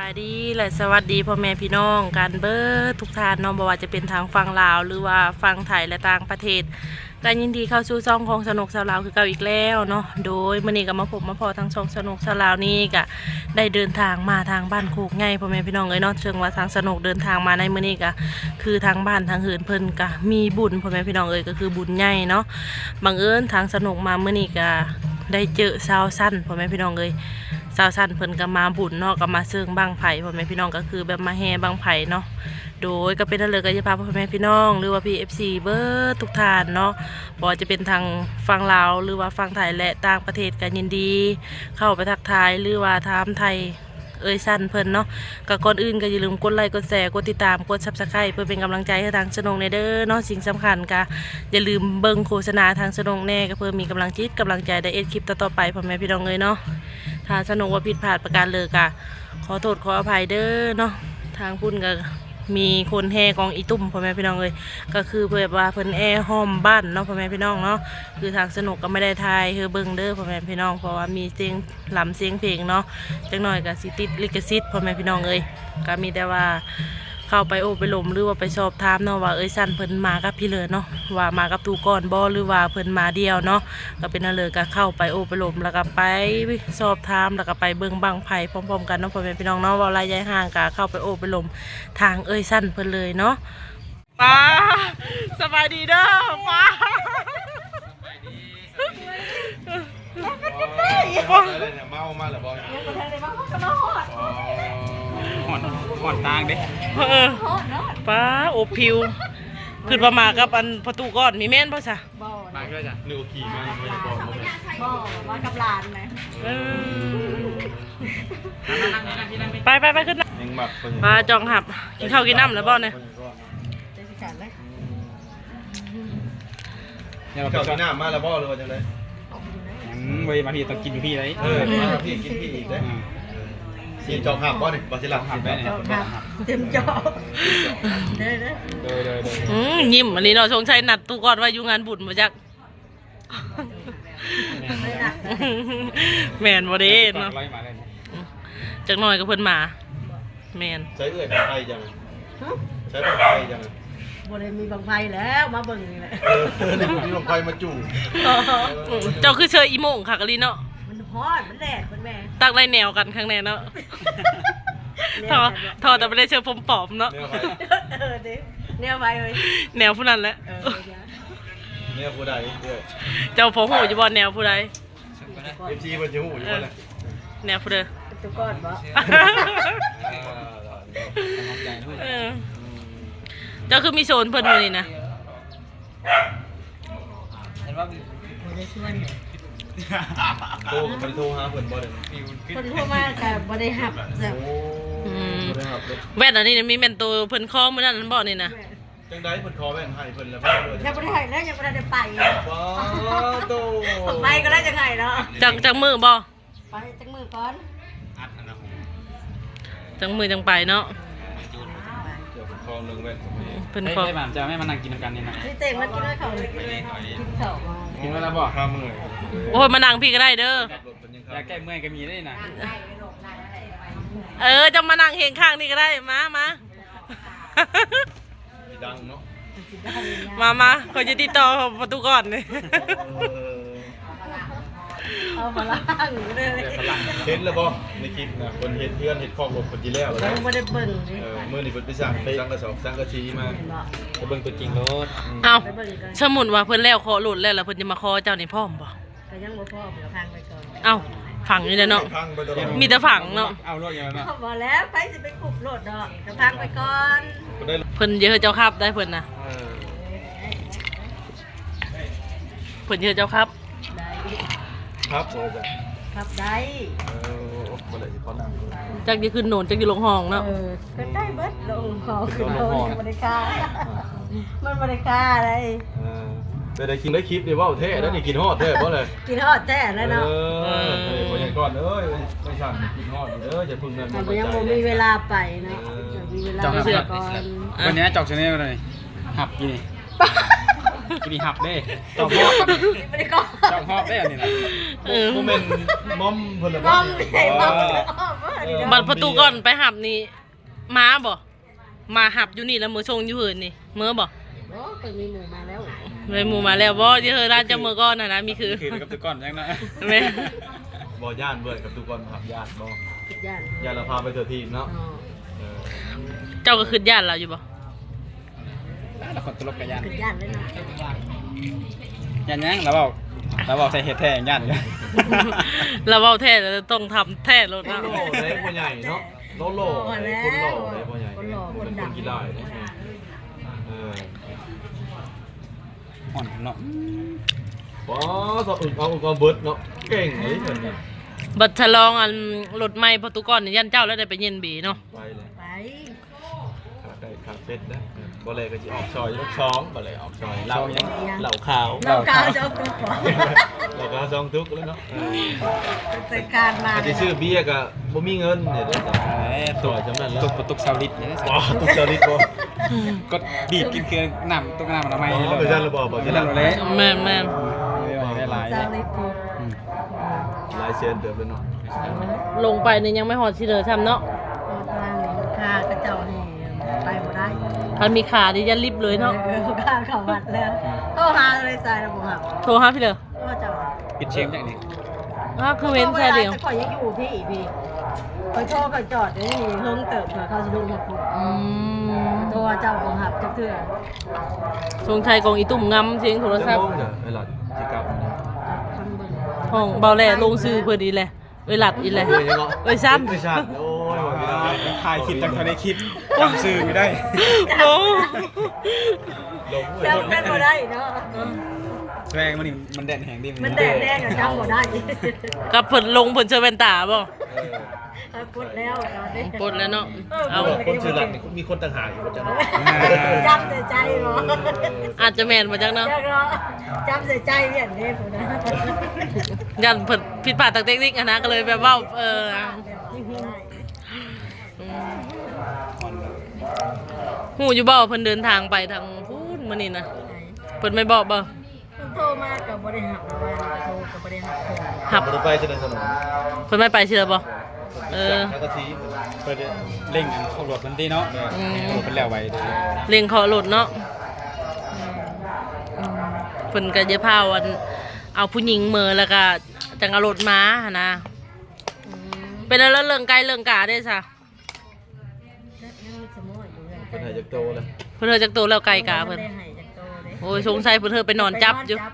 ສະບາຍດີ ແລະ ສະຫວັດດີພໍ່ແມ່ພີ່ນ້ອງກັນເບິດທຸກທ່ານເນາະ, ບໍ່ວ່າຈະເປັນທາງຝັ່ງລາວ ຫຼືວ່າຝັ່ງໄທ ແລະ ຕ່າງປະເທດ ກໍຍິນດີເຂົ້າສູ່ຊ່ອງຂອງສະໜຸກຊາວລາວຄືເກົ່າອີກແລ້ວເນາະ. ໂດຍ ມື້ນີ້ກໍມາພົບມາພໍ້ທາງຊ່ອງສະໜຸກຊາວລາວນີ້ ກໍໄດ້ເດີນທາງມາທາງບ້ານໂຄກໃຫຍ່ ພໍ່ແມ່ພີ່ນ້ອງເອີຍເນາະ. ເຊິ່ງວ່າທາງສະໜຸກເດີນທາງມາໃນມື້ນີ້ ກໍຄືທາງບ້ານທາງເຮືອນເພິ່ນກໍມີບຸນ ພໍ່ແມ່ພີ່ນ້ອງເອີຍ, ກໍຄືບຸນໃຫຍ່ເນາະ. ບັງເອີນທາງສະໜຸກມາມື້ນີ້ ກໍໄດ້ເຈີຊາວຊັ້ນ ພໍ່ແມ່ພີ່ນ້ອງເອີຍ. ຊາວຊັ້ນເພິ່ນກໍມາບຸນເນາະ, ກໍມາເຊິ່ງບັ້ງໄຟ ພໍ່ແມ່ພີ່ນ້ອງ, ກໍຄືແບບມາແຫ່ບັ້ງໄຟເນາະ. ໂດຍ ກໍເປັນນັ້ນເລີຍ ກໍຢາກພາພໍ່ແມ່ພີ່ນ້ອງ ຫຼືວ່າ ພີ ເອັຟ ຊີ ເບິດທຸກທ່ານເນາະ, ບໍ່ວ່າຈະເປັນທາງຝັ່ງລາວ ຫຼືວ່າຝັ່ງໄທ ແລະ ຕ່າງປະເທດ ກໍຍິນດີເຂົ້າໄປທັກທາຍ ຫຼືວ່າຖາມໄຖ່ເອື້ອຍຊັ້ນເພິ່ນເນາະ. ກໍກ່ອນອື່ນກໍຢ່າລືມກົດໄລ ກົດແຊ ກົດຕິດຕາມ ກົດ Subscribe ເພື່ອເປັນກຳລັງໃຈໃຫ້ທາງສະໜຸກແດ່ເດີເນາະ. ສິ່ງສຳຄັນກໍຢ່າລືມເບິ່ງໂຄສະນາທາງສະໜຸກແດ່ ກໍເພື່ອມີກຳລັງຈິດກຳລັງໃຈໄດ້ເຮັດຄລິບຕໍ່ໆໄປ ພໍ່ແມ່ພີ່ນ້ອງເອີຍເນາະ. ຖ້າສະໜຸກວ່າຜິດພາດປະການໃດກໍ ຂໍໂທດຂໍອະໄພເດີເນາະ. ທາງພຸ້ນກໍມີຄົນແຫ່ກອງອີຕຸ່ມ ພໍ່ແມ່ພີ່ນ້ອງເອີຍ, ກໍຄືແບບວ່າເພິ່ນແຫ່ຫ້ອມບ້ານເນາະ ພໍ່ແມ່ພີ່ນ້ອງເນາະ. ຄືທາງສະໜຸກກໍບໍ່ໄດ້ຖ່າຍໃຫ້ເບິ່ງເດີ ພໍ່ແມ່ພີ່ນ້ອງ, ເພາະວ່າມີສຽງລຳສຽງເພງເນາະ, ຈັກໜ້ອຍກໍຊິຕິດລິຂະສິດ ພໍ່ແມ່ພີ່ນ້ອງເອີຍ. ກໍມີແຕ່ວ່າເຂົ້າໄປໂອ້ໄປລົມ ຫຼືວ່າໄປສອບຖາມເນາະ ວ່າເອື້ອຍຊັ້ນເພິ່ນມາກັບພີເລີເນາະ, ວ່າມາກັບຕູ້ກ່ອນບໍ່ ຫຼືວ່າເພິ່ນມາດຽວເນາະ. ກໍເປັນແນວເລີ ກໍເຂົ້າໄປໂອ້ໄປລົມ ແລ້ວກໍໄປສອບຖາມ ແລ້ວກໍໄປເບິ່ງບັ້ງໄຟພ້ອມໆກັນເນາະ ພໍ່ແມ່ພີ່ນ້ອງເນາະ. ເວົ້າຫຼາຍຢາຍຫ່າງ ກໍເຂົ້າໄປໂອ້ໄປລົມທາງເອື້ອຍຊັ້ນເພິ່ນເລີຍເນາະ. ປ້າ ສະບາຍດີເດີ ປ້າ. ເມົາມາແລ້ວບໍ່? ຍັງບໍ່ທັນໄດ້ເມົາ ເຮົາກໍມາຮອດ. ຮ້ອນ ຮ້ອນຕາງເດ້. ເອີ ຮ້ອນເນາະ. ປ້າ ອົບຜິວ ຄິດວ່າມາກັບອັນພໍ່ຕູ້ກ່ອນ ມີແມ່ນບໍ່ຊະ? ບໍ່ ມາເທື່ອຈ້ະ ນຶກວ່າຂີ່ມາ ບໍ່ ມາກັບຫຼານນະ. ເອີ ໄປໆໆ ຂຶ້ນ. ຍັງມັກເພິ່ນ ປ້າຈອງຮັບ ກິນເຂົ້າກິນນ້ຳແລ້ວບໍ່ນີ້? ແລ້ວເຂົ້າກິນນ້ຳມາແລ້ວບໍ່ ຫຼືວ່າຈັ່ງໃດ? ຍັງ ເວີຍ ມາພີ້ຕ້ອງກິນຢູ່ພີ້ໄດ໋. ເອີ ມາພີ້ກິນພີ້ອີກເດ້. ອືມ ຊິຈອງຮັບບໍ່ນີ້? ບໍ່ ຊິລັບ ຈອງຮັບໄດ້ນີ້ ເຕັມຈອກ. ເດີໆ ໂດຍໆໆ. ອືມ ຍິ້ມອັນນີ້ເນາະ, ສົງໄສນັດຕູ້ກ່ອນວ່າຢູ່ງານບຸນບໍ່ຈັກ. ແມ່ນບໍ່ເດ້ເນາະ? ຈັກໜ້ອຍກໍເພິ່ນມາ. ແມ່ນ. ໃຊ້ເອື້ອຍບັ້ງໄຟຈັ່ງ? ຫຶ? ໃຊ້ບັ້ງໄຟຈັ່ງ? ບໍ່ໄດ້ມີບັ້ງໄຟແລ້ວ ມາເບິ່ງນີ້ແຫຼະ. ເອີ ນີ້ບໍ່ມີບັ້ງໄຟມາຈູ້. ເຈົ້າຄືເຊີອີໂມ່ງຄັກອີ່ຫຼີເນາະ. ມັນຮ້ອນ ມັນແດດ ເບິ່ງແດ່. ຕັກໄດ້ແນວກັນຄັກແນ່ເນາະ. ແນວ ທໍ່ ແຕ່ບໍ່ ທໍ່ແຕ່ບໍ່ໄດ້ເຊີຜົມປອມເນາະ. ແນວໃຜ? ເອີ ເດ້ ແນວໃຜເອີຍ? ແນວຜູ້ນັ້ນແຫຼະ. ເອີ ແນວຜູ້ໃດເອີຍ? ເຈົ້າພໍຮູ້ຢູ່ບໍ່ແນວຜູ້ໃດ? ເອັຟຊີ ເພິ່ນຊິຮູ້ຢູ່ບໍ່ລະ? ເອີ ແນວຜູ້ໃດ? ຕຸກອນບໍ່? ເອີ ເຈົ້າຄືມີໂຊນເພິ່ນມື້ນີ້ນະ? ບໍ່ໄດ້ຊວນ. ໂທ ບໍ່ໄດ້ໂທຫາເພິ່ນບໍ່ເດ? ເພິ່ນໂທມາກໍບໍ່ໄດ້ຮັບ. ໂອ້ ອືມ ບໍ່ໄດ້ຮັບເລີຍ. ແວ່ນອັນນີ້ນະ ມີແມ່ນໂຕເພິ່ນຂໍມື້ນັ້ນນັ້ນບໍ່ນີ້ນະ? ແມ່ນ. ຈັ່ງໃດເພິ່ນຂໍແວ່ນໃຫ້ເພິ່ນແລ້ວບໍ່? ຍັງບໍ່ໄດ້ໃຫ້ເລີຍ ຍັງບໍ່ໄດ້ໄປ. ວ້າໂຕ ໄປກໍໄດ້ຈັ່ງໃຫ້ເນາະ. ຈັກ ຈັກມື້ບໍ່? ໄປຈັກມື້ກ່ອນ. ຈັກມື້ຈັ່ງໄປເນາະ. ເພິ່ນຂໍ ເພິ່ນຂໍ. ເອີ ເພິ່ນຂໍ. ເອີ ເອີ ເຈົ້າແມ່ມານັ່ງກິນນຳກັນນີ້ນະ. ນີ້ເຕັງມາກິນເຂົ້າ ກິນເຂົ້າມາ. ກິນມາແລ້ວບໍ່? ຂ້າເມື່ອຍ. ໂອ້ຍ ມານັ່ງພີ້ກໍໄດ້ເດີ. ຢາແກ້ເມື່ອຍກໍມີເດ້ນະ. ເອີ ເຈົ້າມານັ່ງຮຽງຂ້າງນີ້ກໍໄດ້. ມາ ມາ. ຊິດັງເນາະ. ມາ ມາ ຂ້ອຍຈະຕິດຕໍ່ປະຕູກ່ອນນີ້. ເອີ ເອົາພະລັງເລີຍ. ເຫັນແລ້ວບໍ່ໃນຄລິບນະ? ເພິ່ນເຮັດເຮືອນເຮັດຄອກລົດເພິ່ນຊິແລ້ວແລ້ວ. ຍັງບໍ່ໄດ້ເບິ່ງເດ້. ເອີ ມື້ນີ້ເພິ່ນໄປສັ່ງ ໄປສັ່ງກະສອບ ສັ່ງກະສີມາ. ເຫັນບໍ່? ໄປເບິ່ງຕົວຈິງໂລດ. ອືມ ເອົາ ໄປເບິ່ງກ່ອນ. ສົມມຸດວ່າເພິ່ນແລ້ວເຄາະລົດແລ້ວ ແລ້ວເພິ່ນຈະມາຂໍເຈົ້ານີ້ພ້ອມບໍ່? ກໍຍັງບໍ່ພ້ອມ ກໍຟັງໄປກ່ອນ. ເອົ້າ ຟັງຢູ່ເດ້ເນາະ. ຟັງໄປຕະຫຼອດ ມີແຕ່ຟັງເນາະ. ເອົາໂລດຢ່າງນັ້ນເນາະ. ບໍ່ແລ້ວ ໃຜຊິໄປຄຸບໂລດດອກ ກໍຟັງໄປກ່ອນ. ເພິ່ນເຍາະເຈົ້າຂັບໄດ້ເພິ່ນນະ. ເອີ ເພິ່ນເຍາະເຈົ້າຂັບໄດ້. ຂັບບໍ່? ຂັບໄດ້. ເອີ ບໍ່ໄດ້ຊິຂໍນັ່ງ. ຈັກຊິຂຶ້ນໂນນ ຈັກຊິລົງຫ້ອງເນາະ. ເອີ ຂຶ້ນໄດ້ເບິດ ລົງຫ້ອງ ຂຶ້ນໂນນ ຂຶ້ນໂນນ ບໍ່ໄດ້ຄ່າ. ມັນບໍ່ໄດ້ຄ່າໃດ. ເອີ ແຕ່ໄດ້ກິນໄດ້ຄລິບນີ້ເວົ້າແທ້ແລ້ວນີ້. ກິນຮອດແທ້ບໍ່ລະ? ກິນຮອດແທ້ແລ້ວເນາະ. ເອີ ເອີ ພໍ່ໃຫຍ່ກ່ອນເອີຍ ໄປສັ່ງກິນຮອດເດີ ຢ່າເພິ່ງນັ້ນ. ຍັງບໍ່ມີເວລາໄປເນາະ. ເອີ ມີເວລາກ່ອນ. ເພິ່ນນີ້ຈອກຊະແນວນີ້ຮັບຢູ່ນີ້. ກິນນີ້ຮັບເດ້ ຕ້ອງຮອບ ບໍ່ໄດ້ກໍຕ້ອງຮອບເດ້ອັນນີ້ນະ. ເອີ ບໍ່ແມ່ນມອມເພິ່ນລະ ມອມ ບໍ່ ເອີ ມອມ ເອີ ບັດປະຕູກ່ອນໄປຮັບນີ້ ມາບໍ່? ມາຮັບຢູ່ນີ້ແລ້ວເມືອສົ່ງຢູ່ເຮືອນນີ້ ເມືອບໍ່? ບໍ່ ເພິ່ນມີໝູ່ມາແລ້ວ ເລີຍໝູ່ມາແລ້ວບໍ່? ຢູ່ເຮືອນລານເຈົ້າເມືອກ່ອນຫັ້ນນະ ມີຄື ມີຄືກັບແຕ່ກ່ອນຈັ່ງນະ. ແມ່ນ ບໍ່ຢ້ານເວີຍ ກັບທຸກຄົນຮັບຢ້ານບໍ່? ຢ້ານ ຢ້ານລາວພາໄປທົ່ວທີບເນາະ. ເອີ ເຈົ້າກໍຄິດຢ້ານລາວຢູ່ບໍ່? ລາວຄົນຕະຫຼົກກະຢ້ານ ຄິດຢ້ານເລີຍເນາະ. ຢ້ານຫຍັງ? ລາວເວົ້າ ລາວເວົ້າແທ້ເຮັດແທ້ຍັງຢ້ານຢູ່. ລາວເວົ້າແທ້ແລ້ວຕ້ອງທຳແທ້ໂລດເນາະ. ໂອ້ໂຫ ໄດ້ຜູ້ໃຫຍ່ເນາະ. ຫຼໍ່ໆ ໂອ້ໂຫ ເດ້ ຄົນຫຼໍ່ເດ້ ພໍ່ໃຫຍ່ ຄົນຫຼໍ່ ຄົນດັງ ຄົນຂີ້ລ້າຍເດ້. ເອີ ຮ້ອນເນາະ. ອໍ ສະອຶກເອົາອຶກເອົາເບິດເນາະ ເກັ່ງເລີຍເພິ່ນນະ. ບັດສະຫຼອງອັນລົດໃໝ່ ປະຕູກ່ອນ ຢ້ານເຈົ້າແລ້ວໄດ້ໄປເຢັນເບເນາະ. ໄປເລີຍ ໄປ ຂາໄກ່ຂາເປັດນະ. ບໍ່ແລກໍຊິອອກຊອຍລົດສອງ ບໍ່ແລອອກຊອຍເຫຼົ້າຫຍັງ ເຫຼົ້າຂາວ ເຫຼົ້າຂາວຈອກຕຸກບໍ່ ເຫຼົ້າຂາວຈອກຕຸກແລ້ວເນາະ. ເອີ ໃສ່ການມາ ຊິຊື້ເບຍກໍບໍ່ມີເງິນເດ້. ເອີ ຕົກ ຕົກ ຕົກ ຕົກຊາວລິດນີ້ ອໍ ຕົກຊາວລິດບໍ່? ກໍດີດກິນຄືນ້ຳ ຕົກນ້ຳອະນາໄມ. ອໍ ເອີ ຊັ້ນລະບໍ່ ບໍ່ຊັ້ນລະແຫຼະ. ແມ່ນໆ ເອີ ຫຼາຍໆ ຊາວລິດ ອືມ ຫຼາຍແສນເຕີບເລີຍເນາະ. ລົງໄປນີ້ຍັງບໍ່ຮອດຊິເດີຊ້ຳເນາະ. ຮອດທາງ ຄ່າຂະເຈົ້ານີ້ໄປບໍ່ໄດ້ ຄັນມີຄ່ານີ້ຢ່າລິບເລີຍເນາະ. ເອີ ຄ່າເຂົ້າວັດແລ້ວ ໂທຫາເລີຍ ສາຍລະບໍ່ຮັບ ໂທຫາພີ້ເດີ. ພໍ່ເຈົ້າ ປິດສຽງຈັ່ງນີ້ ອ້າວ ຄືເວັ້ນສາຍດຽວ ແຕ່ຂ້ອຍຍັງຢູ່ພີ້ ພີ້ ຂ້ອຍໂທ ຂ້ອຍຈອດຢູ່ນີ້ເຫິງເຕີບ ເຂົາຊິລົງຮອດພຸ້ນ. ອືມ ໂທຫາເຈົ້າບໍ່ຮັບຈັກເທື່ອ. ສົງໄສກອງອີຕຸ່ມງຳສຽງໂທລະສັບ. ຈັກໂມງເດີ ໄອ້ລັດຊິກັບນີ້? ຫ້ອງເບົາແຫຼລົງຊື່ເພິ່ນອີກແຫຼະ ເອີຍລັດອີກແຫຼະ ເອີຍສັນ ເອີຍສັນ. ໂອ້ຍ ຖ່າຍຄລິບຈັກເທົ່າໃດຄລິບ ຈຳຊື່ບໍ່ໄດ້. ໂອ້ ລົງ ຈຳກັນບໍ່ໄດ້ເນາະ. ແສງມັນນີ້ ມັນແດດແຮງເດ້ ມັນແດດແຮງ ຈຳບໍ່ໄດ້. ກັບເພິ່ນລົງ ເພິ່ນໃສ່ແວ່ນຕາບໍ່? ເອີ ປົດແລ້ວ ປົດແລ້ວເນາະ. ເອີ ເອົາ ຄົນຊື່ລັດນີ້ມີຄົນຕ່າງຫາກຢູ່ບໍ່ຈັກເນາະ. ຈຳໃສ່ໃຈບໍ່? ອາດຈະແມ່ນບໍ່ຈັກເນາະ ຈັກເນາະ ຈຳໃສ່ໃຈວຽນເດ້ພຸ້ນນະ. ຢ້ານເພິ່ນຜິດພາດທາງເຕັກນິກຫັ້ນນະ ກໍເລີຍແບບເວົ້າ ເອີ ອືມ ຮູ້ຢູ່ບໍ່ວ່າເພິ່ນເດີນທາງໄປທາງພຸ້ນມື້ນີ້ນະ? ເພິ່ນໄມ່ບອກບໍ່? ເພິ່ນໂທມາກໍບໍ່ໄດ້ຮັບ ວ່າໂທກໍບໍ່ໄດ້ຮັບ. ຮັບ ບໍ່ໄດ້ໄປຈັ່ງໃດຊັ້ນນະ? ເພິ່ນໄມ່ໄປຊື່ບໍ່? ເອີ ຈັກສັງກະສີ ເພິ່ນເລັ່ງເຂົາລົດເພິ່ນຕິເນາະ. ອືມ ເພິ່ນແລ້ວໄວເດ້ ເລັ່ງເຂົາລົດເນາະ. ອືມ ເພິ່ນກໍຢ່າພາວອັນ ເອົາຜູ້ຍິງເມືອ ແລ້ວກໍຈັ່ງເອົາລົດມາຫັ້ນນະ. ອືມ ເປັນແລ້ວເລື່ອງໄກ່ເລື່ອງກາເດ້ຊະ? ເພິ່ນໃຫ້ຈັກໂຕແລ້ວ? ເພິ່ນໃຫ້ຈັກໂຕແລ້ວໄກ່ກາເພິ່ນ? ໂອ້ຍ ສົງໄສເພິ່ນເຮີໄປນອນຈັບຢູ່. ອໍ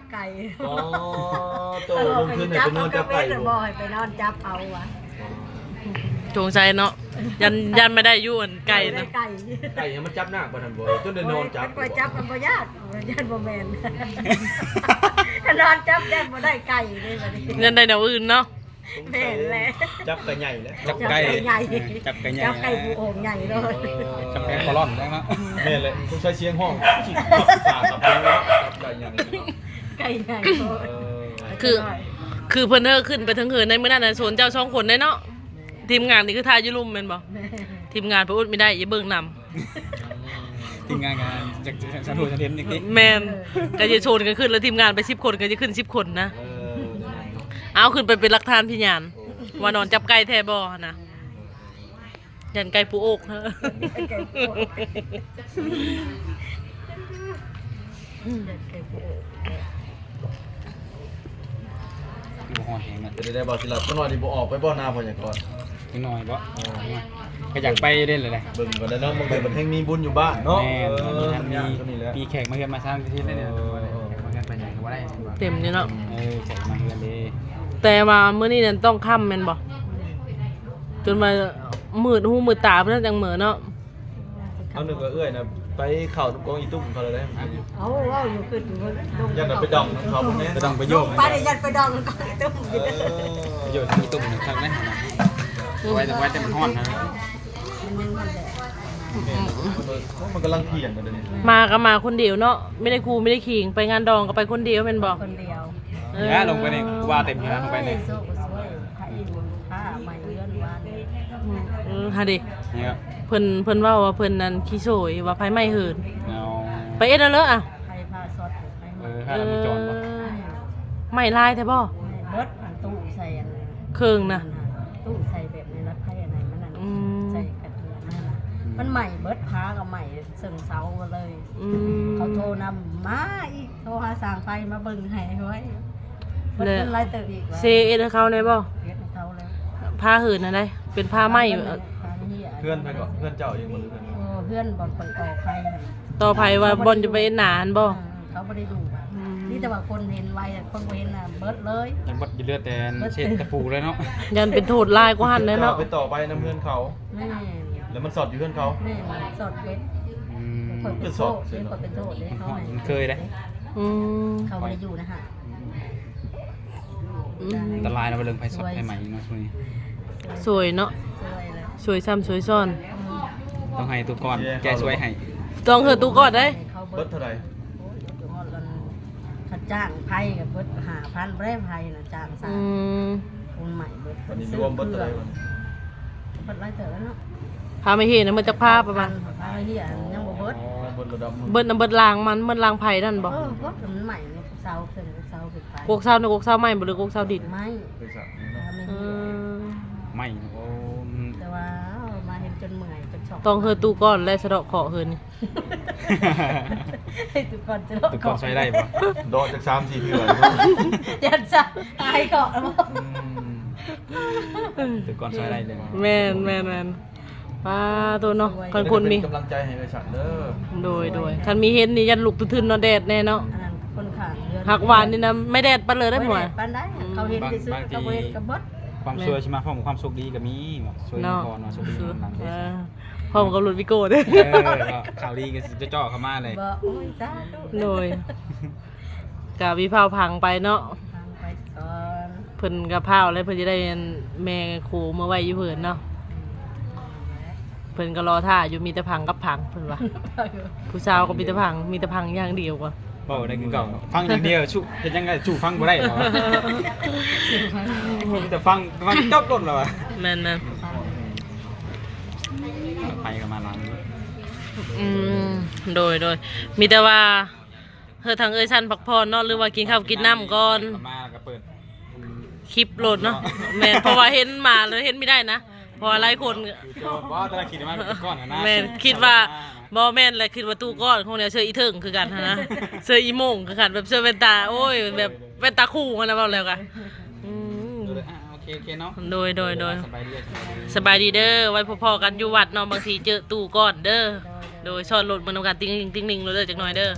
ໂຕລົງທຶນໃຫ້ໄປນອນຈັບໄກ່ບໍ່? ໃຫ້ໄປນອນຈັບເອົາວ່າ ສົງໄສເນາະ ຢ້ານ ຢ້ານບໍ່ໄດ້ຢູ່ອັນໄກ່ນະ. ໄກ່ ໄກ່ມັນຈັບໜັກປານນັ້ນບໍ່ ຈົນໄດ້ນອນຈັບ? ໄກ່ຈັບມັນບໍ່ຍາກ ຢ້ານບໍ່ແມ່ນ ນອນຈັບຢ້ານບໍ່ໄດ້ໄກ່ເດ້ບັດນີ້ ຢ້ານໄດ້ແນວອື່ນເນາະ. ແມ່ນແຫຼະ ຈັບໄກ່ໃຫຍ່ແຫຼະ ຈັບໄກ່ ຈັບໄກ່ໃຫຍ່ ຈັບໄກ່ໃຫຍ່ ຈັບໄກ່ຜູ້ໂອ່ງໃຫຍ່ເນາະ. ເອີ ຈັບໄກ່ຄອລອນແລ້ວເນາະ. ແມ່ນແຫຼະ ສົງໄສສຽງຮ້ອງ ໄກ່ໃຫຍ່ເນາະ ໄກ່ໃຫຍ່. ເອີ ຄື ຄືເພິ່ນເຮີຂຶ້ນໄປເທິງເຮືອນໃນມື້ນັ້ນນະ ໂຊນເຈົ້າສອງຄົນໄດ້ເນາະ. ທີມງານນີ້ຄືຖ່າຍຢູ່ລຸ່ມແມ່ນບໍ່? ແມ່ນ ທີມງານເພິ່ນອົດບໍ່ໄດ້ ຢ່າເບິ່ງນຳ. ທີມງານກໍຢາກສະທົນສະເທນຈັ່ງຊີ້. ແມ່ນ ກໍຈະໂຊນກັນຂຶ້ນ ແລ້ວທີມງານໄປສິບຄົນ ກໍຈະຂຶ້ນສິບຄົນນະ. ເອີ ເອົາຂຶ້ນໄປເປັນຫຼັກຖານພະຍານ ວ່ານອນຈັບໄກ່ແທ້ບໍ່ຫັ້ນນະ. ຢ້ານໄກ່ປູໂອກ ຄືບໍ່ຮ້ອນແຮງນະ. ເປັນໄດ້ບໍ່ ຊິລັດ ຈັກໜ້ອຍນີ້ບໍ່ອອກໄປບໍ່ ນາພະຍາກອນ? ຈັກໜ້ອຍບໍ່? ເອີ ກໍຢາກໄປເດ້ແຫຼະ. ເບິ່ງກ່ອນແຫຼະເນາະ ບາງເທື່ອມັນແຮ່ງມີບຸນຢູ່ບ້ານເນາະ. ແມ່ນ ເອີ ມັນມີ ມີແຂກມາເຮືອນມາຊານທີ່ໄດ້. ເອີ ເອີ ແຂກມາເຮືອນໄປໃສກໍບໍ່ໄດ້. ເຕັມຢູ່ເນາະ. ເອີ ແຂກມາເຮືອນເດ້. ແຕ່ວ່າມື້ນີ້ນັ້ນຕ້ອງຄ່ຳແມ່ນບໍ່? ຈົນວ່າມືດຫູມືດຕາເພິ່ນຈັ່ງເມືອເນາະ. ເອົາ ນຶກວ່າເອື້ອຍນະໄປເຂົ້ານຳກອງອີຕຸ່ມເຂົາແລ້ວເດ້. ເອົາ ເວົ້າຢູ່ ຄິດຢູ່ ຢ້ານໄປດອງນຳເຂົາແມ່ນ ໄປດອງໄປໂຍມ ໄປຢ້ານໄປດອງນຳກອງອີຕຸ່ມ. ເອີ ໄປໂຍມອີຕຸ່ມຄັກນະ ໄວ້ແຕ່ ໄວ້ແຕ່ມັນຮ້ອນນະ. ມັນຍັງຮ້ອນແຫຼະ ມັນກຳລັງພຽນນະ. ດຽວນີ້ມາກໍມາຄົນດຽວເນາະ ບໍ່ໄດ້ຄູ່ບໍ່ໄດ້ຄີງ. ໄປງານດອງກໍໄປຄົນດຽວແມ່ນບໍ່? ຄົນດຽວ. ເອີ ເອີ ລົງໄປນີ້ ວ່າເຕັມຢູ່ນະ ລົງໄປນີ້. ພາໃໝ່ເຮືອນວານ. ເອີ ຫາເດ ເພິ່ນ ເພິ່ນເວົ້າວ່າເພິ່ນນັ້ນຂີ້ໂສຍ ວ່າໄຟໄໝ້ເຮືອນ. ເອົາ ໄປເຮັດເອົາເລີຍອະ ໄຟຟ້າຊັອດ ໄຟໄໝ ເອີ ໄມ້ຫຼາຍແທ້ບໍ່? ເບິດ ອັນຕູ້ໃສ່ອັນ ເຄິ່ງນະ ຕູ້ໃສ່ແບບໃນລັດໄຟອັນນັ້ນ ມັນນັ້ນ ອືມ ໃສ່ກະເທືອນນັ້ນນະ ມັນໄໝ້ເບິດ ຝາກໍໄໝ້ເຊິ່ງເສົາເບິດເລີຍ ອືມ ເຂົາໂທນຳມາອີກ ໂທຫາຊ່າງໄຟມາເບິ່ງໃຫ້ໄວ ເບິດເງິນຫຼາຍເຕີບອີກ ເຊເຮັດໃຫ້ເຂົາແດ່ບໍ່? ເຮັດໃຫ້ເຂົາແລ້ວ ຝາເຮືອນຫັ້ນໃດ ເປັນຝາໄມ້ ຝາເຮືອນ ຝາເຮືອນ ເຮືອນໃຜເກາະ? ເຮືອນເຈົ້າເອງບໍ່ ຫຼືເຮືອນ ເອີ ເຮືອນບ່ອນຂ້ອຍຕໍ່ໄຟຫັ້ນ ຕໍ່ໄຟວ່າບ່ອນຈະໄປເຮັດນາຫັ້ນບໍ່? ເອີ ເຂົາບໍ່ໄດ້ດຸ ອືມ ມີແຕ່ວ່າຄົນເຫັນໄວ ຄົນບໍ່ເຫັນນະເບິດເລີຍ ຍັງເບິດຢູ່ ເຫຼືອແຕ່ເສດຕະປູແລ້ວເນາະ ຢ້ານເປັນໂທດຫຼາຍກວ່າຫັ້ນແຫຼະເນາະ ເຈົ້າໄປຕໍ່ໄຟນຳເຮືອນເຂົາ ແມ່ນ ແລ້ວມັນສອດຢູ່ເຮືອນເຂົາ ແມ່ນ ສອດເບິດ ອືມ ຂ້ອຍເປັນໂທດເດ້ ຂ້ອຍເປັນໂທດເດ້ ມັນເຄີຍເດ້ ອືມ ເຂົາບໍ່ໄດ້ຢູ່ນະຫະ ອືມ ອັນຕະລາຍເນາະ ເລື່ອງໄຟຊັອດໄຟໄໝ້ເນາະ ຊ່ວຍ ຊ່ວຍເນາະ ຊ່ວຍແຫຼະ ຊ່ວຍຊ້ຳຊ່ວຍຊ້ອນ ອືມ ຕ້ອງໃຫ້ຕູ້ກ່ອນແກ້ຊ່ວຍໃຫ້ ຕ້ອງເຮືອຕູ້ກ່ອນເດ້ ເບິດເທົ່າໃດ? ໂອ້ຍ ເບິດຮອດອັນ ຄ່າຈ້າງໄຟກໍເບິດຫ້າພັນ ບໍ່ໄດ້ໄຟນະ ຈ້າງສາມ ອືມ ຄົນໃໝ່ເບິດ ອັນນີ້ລວມເບິດເທົ່າໃດບັດນີ້? ເບິດຫຼາຍເຕີບແລ້ວເນາະ ພາມາເຮັດນະ ເບິດຈັກພາປະມານ? ພາມາເຮັດຍັງບໍ່ເບິດ ອໍ ເບິດລະດັບໜຶ່ງ ເບິດນະ ເບິດລາງມັນ ເບິດລາງໄຟນັ້ນບໍ່? ເອີ ເບິດ ມັນໃໝ່ ເສົາເຄິ່ງ ເສົາຂຶ້ນໄປ ກົກເສົານີ້ ກົກເສົາໃໝ່ບໍ່ ຫຼືກົກເສົາດິນ? ໄໝ້ ເປັນສາວນີ້ເນາະ ອືມ ໄໝ້ ໂອ້ ແຕ່ວ່າມາເຮັດຈົນເມື່ອຍ ຈົນຊອກ ຕ້ອງເຮືອຕູ້ກ່ອນແລະ ສະເດາະເຄາະເຮືອນນີ້ ຕູ້ກ່ອນ ສະເດາະເຄາະ ຕູ້ກ່ອນຊ່ອຍໄດ້ບໍ່? ເດາະຈັກສາມສີ່ເທື່ອ ຢ້ານຊະ ອາຍເຄາະແລ້ວບໍ່? ອືມ ຕູ້ກ່ອນຊ່ອຍໄດ້ເລີຍ ແມ່ນໆໆ ປ້າໂຕເນາະ ຄັນຄົນມີ ເປັນກຳລັງໃຈໃຫ້ເອື້ອຍສັນເດີ ໂດຍໆ ຄັນມີເຫັນນີ້ຢ້ານລຸກຕື່ນໆເນາະ ແດດແດ່ເນາະ ອັນນັ້ນຄົນຂ້າງເຮືອນ ຮັກຫວານນີ້ນະ ໄມ່ແດດປານເລີຍເດ້ ບໍ່ແດດປານໃດ ອືມ ເຂົາເຫັນຊື່ໆ ບາງ ບາງທີ ເຂົາບໍ່ເຫັນກໍເບິດ ຄວາມຊ່ວຍຊິມາພ້ອມຄວາມໂຊກດີກໍມີ ຊ່ວຍ ເນາະ ກ່ອນວ່າໂຊກດີນຳຫຼັງເດ້ ເອີ ພ້ອມກັບລົດວິໂກ້ເດ້ ເອີ ກໍຂ່າວດີກໍຊິເຈາະເຂົ້າມາເລີຍ ບໍ່ ໂອ້ຍ ສາທຸ ໂດຍ ກະມີພາວພັງໄປເນາະ ພັງໄປກ່ອນ ເພິ່ນກະພາວແລ້ວ ເພິ່ນຈະໄດ້ອັນແມ່ຄູມາໄວ້ຢູ່ເພິ່ນເນາະ ອືມ ເພິ່ນກໍລໍຖ້າຢູ່ ມີແຕ່ພັງກັບພັງ ເພິ່ນວ່າ ຜູ້ສາວກໍມີແຕ່ພັງ ມີແຕ່ພັງຢ່າງດຽວວ່າ ເວົ້າໄດ້ຄືເກົ່າ ຟັງຢ່າງດຽວ ຊຸ ເຮັດຫຍັງກໍຊຸຟັງບໍ່ໄດ້ ເຂົາວ່າ ມີແຕ່ຟັງ ຟັງຈົບໂລດ ລາວວ່າ ແມ່ນໆ ໄປກໍມາຫຼັງ ອືມ ໂດຍໆ ມີແຕ່ວ່າ ເອີ ທາງເອື້ອຍສັນພັກຜ່ອນເນາະ ຫຼືວ່າກິນເຂົ້າກິນນ້ຳກ່ອນ ມາກໍເປີດຄລິບໂລດເນາະ ແມ່ນ ເພາະວ່າເຫັນມາແລ້ວເຫັນບໍ່ໄດ້ນະ ເພາະວ່າຫຼາຍຄົນ ບໍ່ ແຕ່ລະຄິດວ່າເປັນກ້ອນນະ ແມ່ນ ຄິດວ່າ ບໍ່ແມ່ນແຫຼະ ຄິດວ່າຕູ້ກ້ອນ ຂອງແນວເຊື່ອອີເຖິງຄືກັນຫັ້ນນະ ເຊື່ອອີໂມງຄືກັນ ແບບເຊື່ອແວ່ນຕາ ໂອ້ຍ ແບບແວ່ນຕາຄູ່ຫັ້ນນະ ເວົ້າແລ້ວກະ ອືມ ໂອເຄ ໂອເຄເນາະ ໂດຍໆໆ ສະບາຍດີ ສະບາຍດີເດີ ໄວ້ພໍ້ໆກັນຢູ່ວັດເນາະ ບາງທີເຈີຕູ້ກ້ອນເດີ ໂດຍ ຊ້ອນລົດມານຳກັນ ຕິ່ງລິ່ງຕິ່ງລິ່ງໂລດເດີ ຈັກໜ່ອຍເດີ.